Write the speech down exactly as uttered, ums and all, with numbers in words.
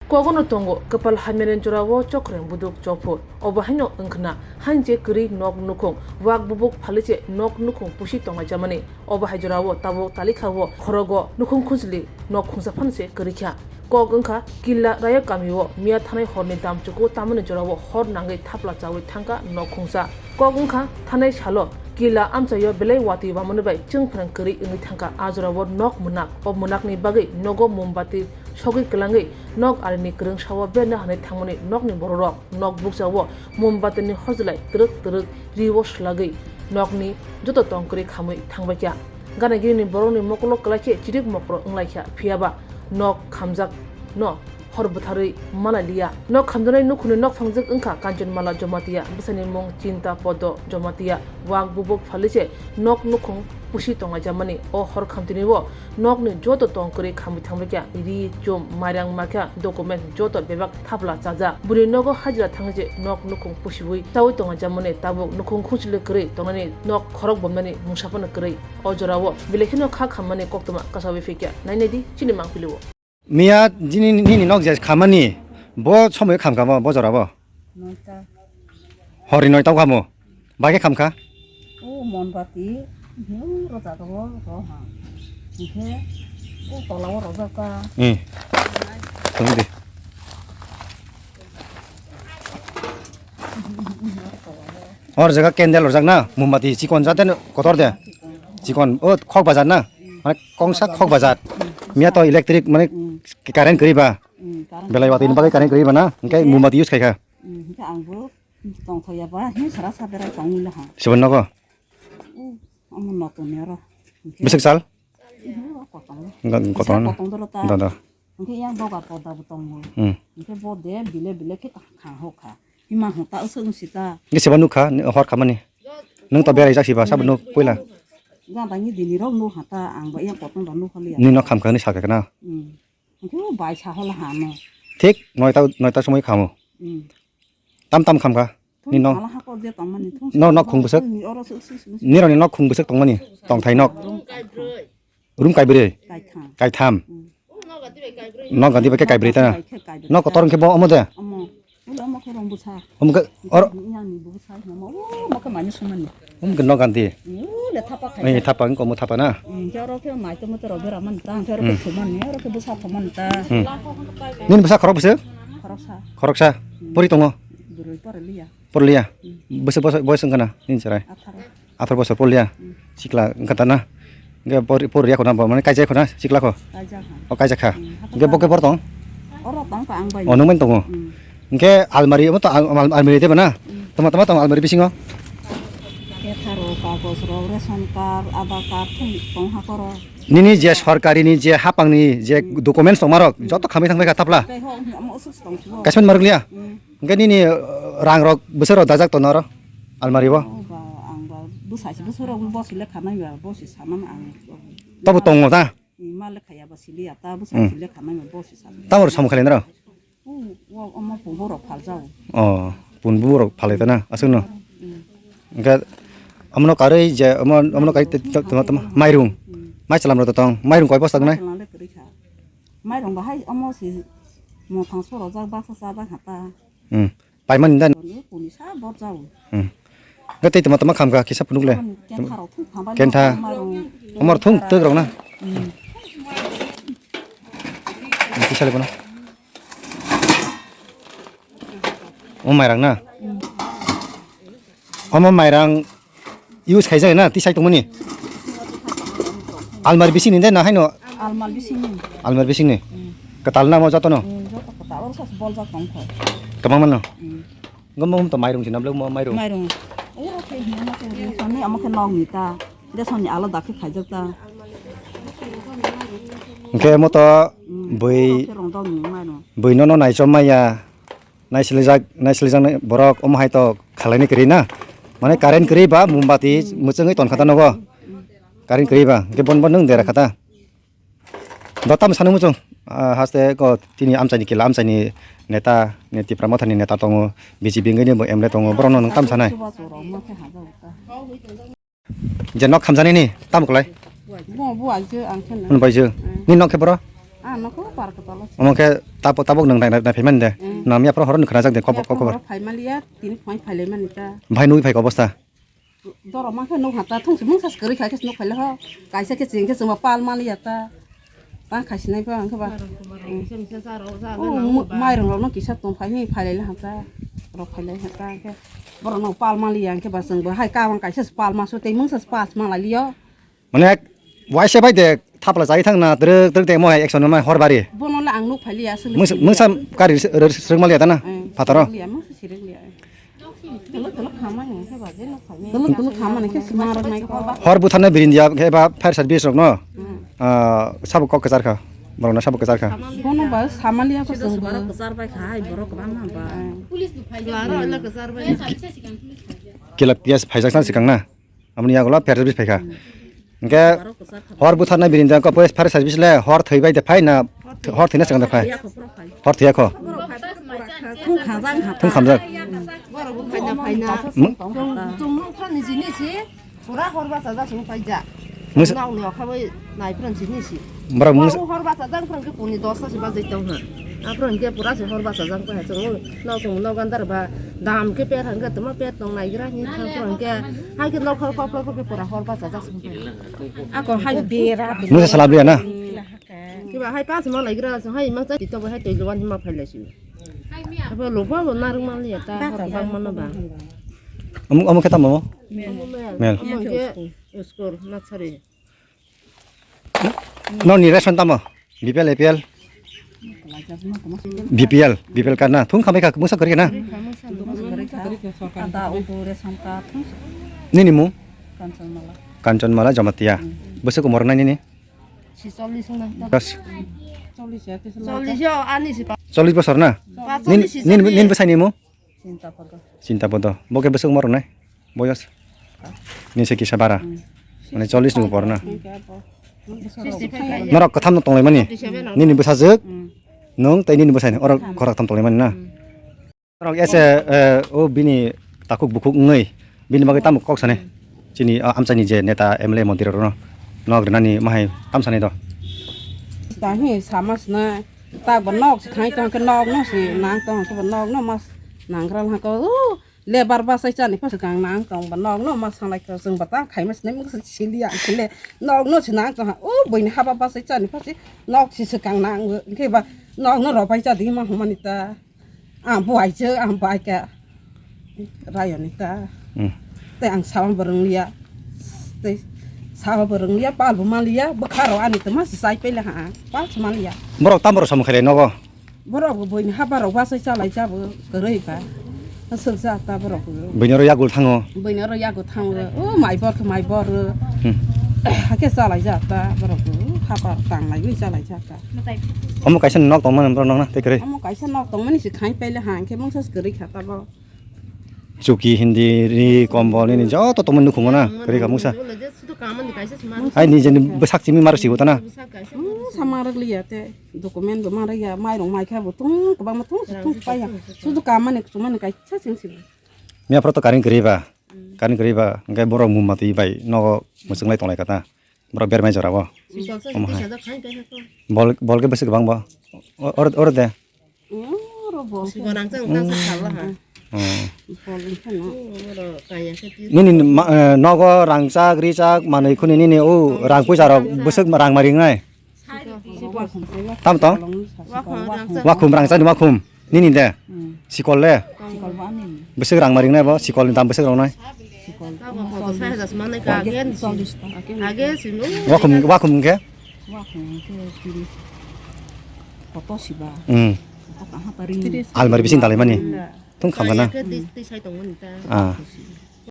Kogono tongo kwpal hamyani jorao chokreng buduk chophur. Obo haino wngkhna, hainje kwrwi nok nukhung, wak bubuk phaliche nok nukhung pusi tonglaijamani. Obo hai jorao tabuk talikha o khorogo nukhung khunchili nok khungsa phano se kwrwi kha. Kok wngkha Killa Rayok kamio miya thanai horni damchuku tamani jorao hor nangwi thapla chawi thangkha nok khungsa. Kok wngkha thanai salo Killa amchaio belai watwi wamani bai chwngphrang kwrwi wngwi thangkha. A jorao nok mwnak, o mwnakni bagwi nogo mombati sogwi kwlangwi nok arini kwrwngsao berna hwnwi thangmani nokni bororok nok bukchao mombatini hojlai twrwk twrwk rio swlagwi nokni joto tong kwrwi khamwi thangbaikha. Ganagini borokni mokolo kwlai khe chirik mokro wnglaikha, phiyaba nok khamjakno hor bwtharwi malailiya. Nok khamjaknai nukhungni nokphangjwk wngkha Kanchanmala Jamatia, bwsani mung Chinta Podo Jamatia. Wak bubuk phaliche nok nukhung pusi tonglaijamani. O hor khamtini o nokni joto tong kwrwi khamwi thangbaikha, ri, chum, mairang makha, document joto bebak thapla chajak. Bwrwi nogo hajira thangwi je nok nukhung pusiwi chawi tonglaijamani, tabuk nukhung khunchili kwrwi tongnani nok khorok bomnani mungsa phano kwrwi. O jorao belai kheno kha khammani koktwma kasawi phikya. Nainai di chini mangpili o. Miya jini nini nok je khamani, bo somoi khamkha bo, bo jorabo? Noita. Hori noita o khamo? Bagwi khamkha? O monbati, hmm, rojak o, ro ha. Hingkhe, o tola o rojak ka. Hmm. Tong di. Hor jaga candle rojak na, mombati chikon jate kotor de. Chikon, o khok bajar na. Mane kongsa khok bajar. Miya to electric mane current kwrwi ba. Hmm, current. Belai watwi ni bagwi current kwrwi ba na. Hingke mombati use khai kha. Hmm, hingke ang bo tongthok ya ba, hin sara sa berai tong ni ha. Sibon nogo? Uh, amo notun ya ro. Hingke. Bisik sal? Hingke ro kotong. Ga-, kotong. Kotong doro ta. Da, da. Hingke yang doga poda bo tongo. Hmm. Hingke bo de bile bile khe khang ho kha. Hima ho ta usuk si ta. Hingke sibon nuk kha, hor khamani. Nung to berai jak siba, sabo nuk puila. Ganda ni dini rok nuk ha ta, ang ba yang kotong da nuk ha liya. Ni nok kham kha ni sa kha na. Hmm. Hingke o bai sa hola hamo. Thik noita, noita somoi khamo. Hmm. Tam tam kham kha. Ni nok. Hala hako je tongmani thung. No nok khung bwswk. Ni oro suk suk suk. Ni roni nok khung bwswk tongmani. Tongthai nok. Room kaibrwi. Room kaibrwi. Kaitham. Kaitham. Hmm. Nok ganti bai khe kaibrwi ta. Bai khe kaibrwi. Nok kotor hwnkhe bo omo de. Omo. Ulo omo khe rong bwsa. Omo khe or. Yang ni bwsa omo. Omo khe mani sumani. Omo khe nok ganti. Ulo thapa khai. Ni thapa wngkha omo thapa na. Hmm, khe oro khe mai tongmo tei rok bera man ta, khe oro khe thumani, oro khe bwsa thumani ta. Hmm. Nini bwsa khorok bwswk? Khoroksa. Khoroksa. Hmm. Pori tongo? Bwrwi pori liya. Porliya? Hmm. Bwswk, bwswk, bwswk wngkha na nini chwrai? Atharo. Atharo bosor porliya? Hmm. Sikla wngkha ta na? Hwnkhe por-, porliya khuna bo, mane kaijak khuna sikla kho? Kaijak kha. O, kaijak kha. Hmm, hwnkhe bo khe bor tong? Oro tong kha ang bai. O, nwng bai tongo? Hmm. Hwnkhe almari, omo to al-, al-, almari tei ba na? Hmm. Tama, tama tong almari bisingo? Ketharo, kagoj rok, ration card, Aadhaar card, thung tong ha koro. Nini je sorkari ni je hapang ni je documents tongma rok, joto khamwi thangbai kha tapla? Tei ho, omo usuk tong sibo. Kaisa marok liya? Hmm. Hwnkhe nini, uh, rang rok bwswk rok dajak tongo oro almari o? O ba, ang ba bwsai se bwswk rok bo sile khanai ba, bo se sanani ang. Tobo tongo ta? Ni ma lekha ya ba sili ya ta, bwsai se lekha nai ba, bo se sanani. Tamo rok samung khailai naro? O, o, omo pungbo rok phaljao. O, pungbo rok phalai ta na, aswk no? Hmm. Hwnkhe omono karwi je, omo, omono karwi te, te, te, te, mairung. Hmm. Mai chwlam rok tong, mairung koi bosta gnai? Mai chwlam le kwrwi kha. Mairung bahai omo se mothang sorojak baksa chajak ha ta. Hmm. Paimani da? Kuni sa bor jao. Hmm. Ga tei tama tama khamkha kisa phunuk le. Kentha rok thung khambai. Kentha. Omor thung twk rok na. Hmm. Kisa le bono. O mairang na. Hmm. Omo mairang use khaijak na tisai tongmani. Almari bisingni de na haino? Almari bisingni. Almari bisingni. Hmm. Kwtal na mo jotono? Hmm, joto kwtal. Oro sas boljak tong kho. Kwbangma no? Hmm. Gombo to mairung sinam le mo mairung. Mairung. Oro khe hino mo khe sani amo khe nok ni ta. De sani alada khe khaijak ta. Hwnkhe mo to hmm, bui oro khe rong dok ni mairung. Bui no no naichom maya. Naislijak, naislijaknai borok omo hai to khalaini kwrwi na? Mane current kwrwi ba mombati mwchwngwi tonkha ta nogo? Current kwrwi ba, hwnkhe bono bo nwng dera kha ta? Do tamo sanwi muchung, ah, haste ko tini amchaini kila, amchaini neta, ni Tipra Mothani neta tongo, B J P wngwi bo M L A tongo, borokno nwng tamo sanai? Je nok khamjani ni, tamo kwlai? Bo, bo aije ang khe na. Hwn bai je. Hmm. Ni nok khe boro? Ah, nokho par kwtal o. Omo khe tabok, tabok nwng nai, nai, nai phaimani de. Mm. Nang miya phoro horo nwng khwnajak de, khobor, khobor. Horo phaimaliya, tini phai phailaimani ta. Bhai nugwi phaikha obosta? Doro ma khe nuk ha ta, thung si mungsa se kwrwi kha khe se nuk phaila ho. Kaisa khe chwng khe chwngba pal maliya ta. Ta khaisinai ba ang khe ba. Misa misa sa rok sa Oh, ga nang mu-, ba. Mairung rok no kisa tong phai ni phailai ha ta. Rok phailai ha ta khe. Borok no pal maliya ang khe ba chwngbo hai ka ang kaisa se pal ma so tei mungsa se pal ma lai liyo. Mane, waisa bai de thapla chai thang na, trwk, trwk de mo hai action ma hor bari. Bono le ang nuk phai liya, aswk le Mungsa, siri mungsa liya. Kari s-, r-, srwk ma liya ta na, Mm, phataro. Siri liya, mungsa siri liya. Tolo, tolo khamani, khe ba je nuk phai ni. Tolo, tolo khamani, khe sima rok nai ko. Hor butharnai birindia, khe ba fire service rok no. Mm. Ah, sabo kok kwchar kha. Borok no sabo kwchar kha. Bono ba sama liya ko Sida sung subara ba. Kwchar bai kha, hai borok kwbangma ba. Mm. Police bo phai Laro ala kwchar bai. Kila P S phaijak san sikang na. Amoni yagulo fire service phaikha. Hwnkhe hor butharnai birindia wngkha, fire service le hor thwibai de phai na, hor thwina swkang de phai? Hor thwiya kho. Thung khamjak. Thung khamjak. Borok bo phaina, phaina. Mung- Chwng, chwng nukha ni jinisi, pura hor bachajak chwng paijak. Mus- Nokni okha bai nai phran jinisi. Borok mus- Hor bachajak phran khe puni dosta se bajai tong ha. Aphuru hwnkhe pura se hor bachajak pai ha chwng. Nok chwng nok gandar ba dam khe per hwnkhe tamo per tong nai gra ni thang phuru hwnkhe hai khe nok hor kok kok khe pura hor bachajak se. Ako hai bera. Musa salab liya na? Kiba hai pas ma lai gra se hai mang cha tito bo hai tei luan ma phai lai si. Abo lupa bo narung ma liya ta hor bang ma no ba. Omo, omo khe tamo? Mel. Mel. Omo khe school, nursery. Nokni ration tamo? B P L, A P L? B P L, B P L card na? Thung khamai kha, mungsa kwrwi kha na? Ada utu ration card. Nini mung? Kanchanmala. Kanchanmala Jamatia. Bwswk umor nai nini? Si chollish na. Das. Chollish yo, ani si pa- Chollish bosor na? Nini, nini, nini bwsai ni mung? Chinta podo. Chinta podo. Bo khe bwswk umor nai? Boyos? Nini se kisa bara? Mane chollish ni upor na? Norok kwtham no tonglaimani? Nini bwsajwk? Nwng tei nini bwsai ni? Oro khorok tham tonglaimani na? Norok ese, eh, o bini takhuk bukhuk wngwi bini bagwi tamo kok sanai? Chini, ah, amchaini je neta M L A montri rokno nok rinani mahai tam sanai do? Tahi sama sina. Tak ba nok si khai tong khe nok no si nang tong khe ba nok no mas nang gra lang ko. Lebar ba sai chani phas kang nang tong ba nok no mas sanglai ko, chwng ba ta khai mas nai muk si liya si le nok no si nang tong ha. O boi ni haba ba sai chani phas nok si se kang nang khe ba nok no ro pai cha di ma humani ta. Ang buai je ang bai ka. Rayoni ta. Hmm. Tei ang sawan bo rwngliya. Tei sawa bo rwngliya, pal bo manliya, bwkha rok ani tongma se chai pele ha, pal se manliya. Borok tam borok samung khailai nogo? Borok bo boini haba rok bachai chalai jabo kwrwi ba. Swk ja ta borok bo. Boini oro yago thango. Boini oro yago thango. O mai bor khe mai bor. Hmm. Hakhe chalai ja ta borok bo. Haba tang lai wi chalai ja ta. Omo kaisa nok tongmani borok nokna tei kwrwi. Omo kaisa nok tongmani se khai pele ha, hwnkhe mungsa se kwrwi kha ta bo. Chuki, hindi, ri, kombol, nini joto tongmani nukhungo na, kwrwi kha mungsa. Sudu kamani kaisa se mar. Ai, nijeni bwsak simi maro sigo ta na. Bwsak kaisa. Hmm, sama rwk liya te, document bo ma rwya, mairung mai kha bo tung, kwbangma tung, tung pai ya. Sudu kamani, chumani kaisa sing sing. Miya phoro to current kwrwi ba, current kwrwi ba, hwnkhe borok mumati bai nogo mwchwng lai tong lai kha ta. Borok bermai jora bo. Sikol sa Omo hai. Tisa jok khain kaisa to. Bol, bol khe bwswk kwbang bo. O-, or, or de. Oro bol. Sikol rang chang ta sa khala ha. Oh. Bol wngkha no. Oro kaya khe ti. Nini ma-, eh, nogo rangchak, richak, manwi khuni nini o rang puisa rok bwswk rang mari wngnai? Tam tong? Wakhum rangchak. Wakhum rangchak ni wakhum. Nini de? Hmm. Sikol le? Sikol bo ani. Bwswk rang mari wngnai bo? Sikol ni dam bwswk rok nai? Sikol. Abo bo sai hajar se manai ka, age chollish ta. Age sino. Wakhum, wakhum hwnkhe? Wakhum hwnkhe tiris. Koto siba. Hmm. Koto kaha tari. Almari bising dalai mani? Hmm. Thung khamjana? Kaya khe twi, twi sai tongmani ta. Ah.